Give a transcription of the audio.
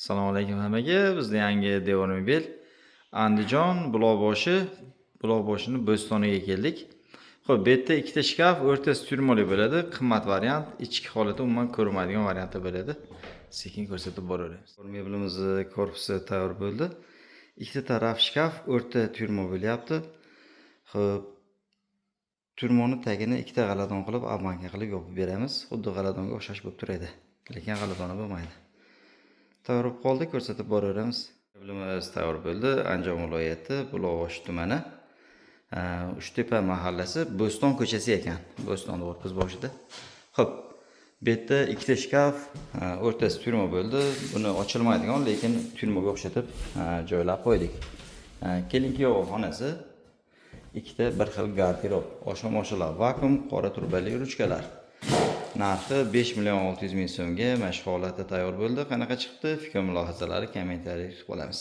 Assalomu alaykum hammaga. Bizda yangi devor mebel. Andijon Buloqboshi, Buloqboshini Bo'stoniga keldik. Xo'p, bu yerda ikkita shkaf, o'rtasi тюрьма li bo'ladi. Qimmat variant, ichki holati umuman ko'rinmaydigan variantda bo'ladi. Sekin ko'rsatib boraveramiz. Mebelimizni korpusi tayyor bo'ldi. Ikkita taraf shkaf, o'rta тюрьма bo'lyapti. Xo'p, тюрьма ni tagini ikkita g'aladon qilib, обманка qilib yopib beramiz. Xuddi g'aladonga o'xshash bo'lib turadi. Lekin g'aladoni bo'lmaydi. Tayyor bo'lib qoldi, ko'rsatib boraveramiz. Mebelimiz tayyor bo'ldi. Andijon viloyati, Buloqboshi tumani, Uchtepa mahallasi, Bo'ston ko'chasi ekan. Bo'ston korpus boshida. Xo'p, bu yerda ikkita shkaf, o'rtasi тюрьма bo'ldi. Buni ochilmaydigan, lekin тюрьма ga o'xshatib joylab qo'ydik. Kelin kuyov xonasi, ikkita bir xil garderob, oshna-moshalar, vakuum, qora trubali ruchkalar. Narxi 5 million 600 ming so'mga mana shu holatda tayyor bo'ldi. Qanaqa chiqdi? Fikr mulohazalari kommentariyada kutib qolamiz.